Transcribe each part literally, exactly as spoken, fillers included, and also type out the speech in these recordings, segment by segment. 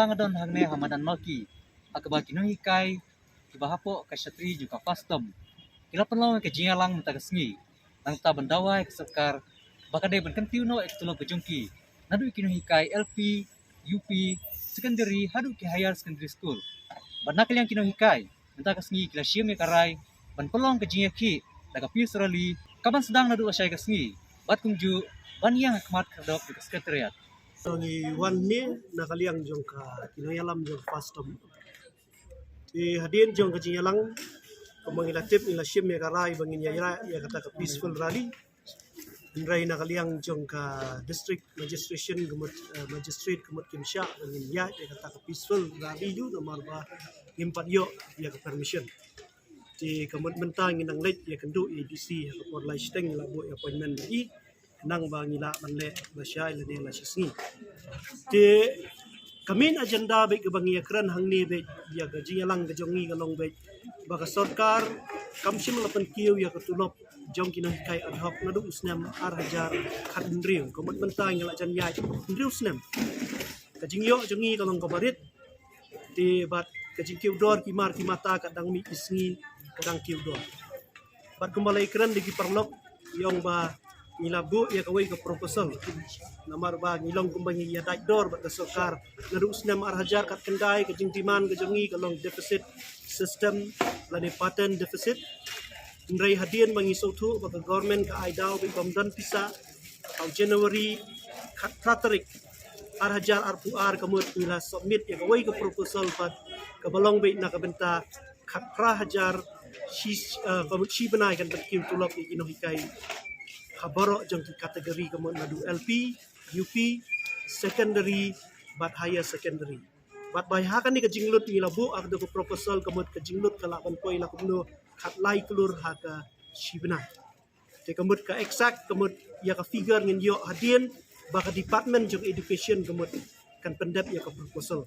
Nga don hangne ha madan Mawki, ha kaba ki nonghikai kiba hapoh ka shatri jong ka FASTOM ki la pynlong ka jingïalang mynta ka sngi, nangta ban dawa ïa ka sorkar ba ka dei ban kyntiew noh ïa ka tulop ka jong ki, naduh ki nonghikai L P, U P, secondary haduh ki higher secondary school. Bad na ka liang ki nonghikai, mynta ka sngi ki la shim ïa ka rai ban pynlong ka jingïakhih da ka peace rally kaban sdang naduh lashai ka sngi, bad kumjuh ban ïeng ha khmat khyrdop jong ka secretariat. To ngi wan ne na ka liang jong ka ki nongïalam jong ka FASTOM. Te hadien jong ka jingïalang, kumba ngi la tip, ngi la shim ïa ka rai ba ngin ïaid ïa kata ka peaceful rally. Hynrei na ka liang jong ka district magistration ka mut, eh, magistrate ka mut kim shah ba ngin ïaid ïa kata ka peaceful rally ruh namar ba ngim pat ïoh ïa ka permission. Te ka mut mynta ngi nang leit ïakynduh ïa i DC ha ka por lai shiteng, ngi la buh ïa appointment da i, nang ba ngi lah ban leh lashai lane lashisngi. Te ka main agenda beit kaba ngi ïakren hangne beit ïa ka jingïalang ka jong ngi ka long beit ba ka sorkar kam shym la pynkiew ïa ka tulop jong ki nonghikai ad hoc naduh u snem ar hajar khathynriew. Ka mut mynta ngi la jan ïaid hynriew snem. Ka jingïoh jong ngi ka long kaba rit. Te bad ka jingkiew dor ki mar ki mata ka dang mih ki sngi ka dang kiew dor. Bad kumba la ïakren da ki paralok, ngi ong ba ngi la buh ïa kawei ka proposal. Namar ba ngi long kumba ngi ïadait dor bad ka sorkar. Naduh u snem ar hajar khatkhyndai ka jingdemand ka jong ngi ka long deficit system lane pattern deficit. Hynrei hadien ba ngi sngewthuh ba ka government ka ai daw beit bym don pisa, ha u January khatphra tarik ar hajar arphew ar ka mut ngi la submit ïa kawei ka proposal pat kaba long beit na ka bynta khatphra hajar shi, eh, ka mut shi bnai kan pynkiew tulop ïa ki nonghikai ha baroh jong ki category ka mut naduh L P, U P, secondary bad higher secondary. Bad ba ha kane ka jinglut ngi la buh ïa ka proposal ka mut ka jinglut ka lah ban poi la kumno khatlai klur ha ka shi bnai. Te ka mut ka exact ka mut ïa ka figure ngin ïoh hadien ba ka department jong education ka mut kan pyndep ïa ka proposal.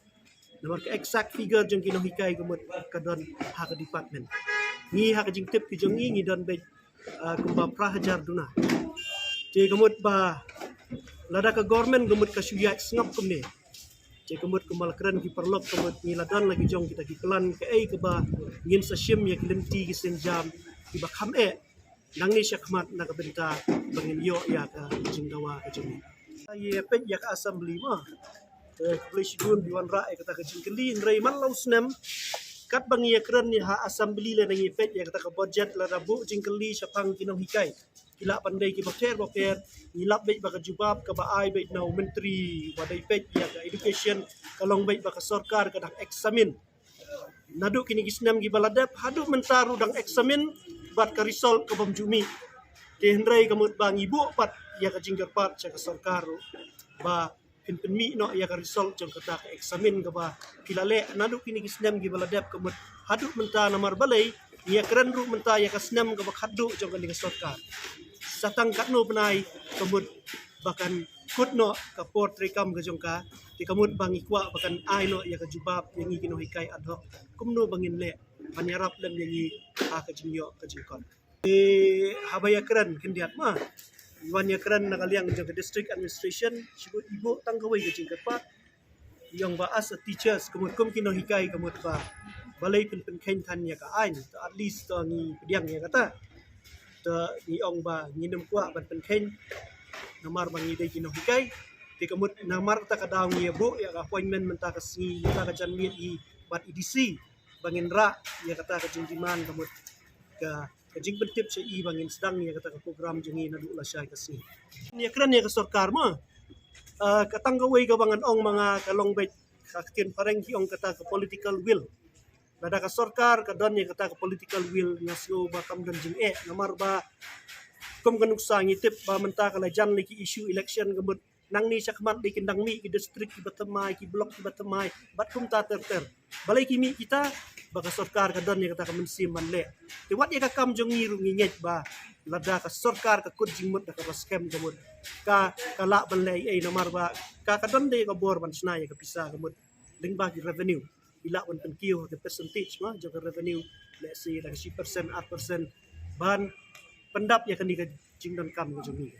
Namar ka exact figure jong ki nonghikai ka mut ka don ha ka department. Ngi ha ka jingtip ki jong ngi ngi don beit, ah, kumba phra hajar duna. Te ka mut ba lada ka government ka mut ka shu ïaid sngap kumne. Te ka mut kumba la kren ki paralok ka mut ngi la don la ki jong kita ki plan kaei kaba ngin sa shim ïa ki lynti ki sienjam kiba kham eh nangne shakhmat na ka bynta ba ngin ïoh ïa ka jingdawa ka jong ngi. Ïa peit ïa ka assembly ma. Te khublei shibun ba wanrah ïa kata ka jingkylli, hynrei man la u snem katba ngi ïakren ïa ha assembly lane ngi peit ïa kata ka budget, lada buh jingkylli shaphang ki nonghikai ki lah ban dei kiba pher bapher, ngi lap beit ba ka jubab kaba ai beit na u myntri ba dei peit ïa ka education ka long beit ba ka sorkar ka dang examine. Naduh kine ki snem kiba la dep haduh mynta ruh dang examine bad ka result ka bym ju mih. Te hynrei ka mut ba ngi buh pat ïa ka jingkyrpad sha ka sorkar ruh ba phin pynmih noh ïa ka result jong kata ka examine kaba ki la leh naduh kine ki snem kiba la dep ka mut haduh mynta, namar balei ngi ïakren ruh mynta ïa ka snem kaba khatduh jong kane ka sorkar. Sa tang katno bnai ka mut ba kan kut noh ka por treikam ka jong ka, te ka mut ba ngi kwah ba kan ai noh ïa ka jubab ïa ngi ki nonghikai ad hoc kumno ba ngin leh ban ïarap lem ïa ngi ha ka jingïoh ka jingkot. Te haba ïakren khyndiat ma, wan ïakren na ka liang jong ka district administration, shu i buh tang kawei ka jingkyrpad. I ong ba as a teachers ka mut kum ki nonghikai ka mut ba balei phin pynkheiñ than ïa ka aiñ, to at least to ngi pdiang ïa kata. To ngi ong ba ngin ym kwah ban pynkheiñ namar ba ngi dei ki nonghikai. Te ka mut namar kata ka daw ngi ïa buh ïa ka appointment mynta ka sngi, mynta ka janmiet i bad i DC ba ngin rah ïa kata ka jingdemand ka mut ka, ka jingpyntip sha i ba ngin sdang ïa kata ka program jong ngi naduh lashai ka sngi. Ngi ïakren ïa ka sorkar ma, ah, ka tang kawei kaba ngan ong ma nga ka long beit, ka ktien phareng ki ong kata ka political will. Lada ka sorkar ka don ïa kata ka political will nga sngew ba kam don jingeh, namar ba kum ka nuksa ngi tip ba mynta ka la jan lei ki issue election ka mut nangne shakhmat dei kin dang mih ki district kiba thymmai, ki block kiba thymmai bad kumta ter ter. Balei ki mih kita? Ba ka sorkar ka don ïa kata ka mynsiem ban leh. Te wat ïa ka kam jong ngi ruh ngi ngeit ba lada ka sorkar ka kut jingmut da kaba skhem ka mut, ka, ka lah ban leh ei ei, namar ba ka, ka don de ka bor ban shna ïa ka pisa ka mut lyngba ki revenue. I lah ban pynkiew ha ka percentage ma jong ka revenue, let's say da ka shi percent, ar percent ban pyndap ïa kane ka jingdonkam ka jong ngi.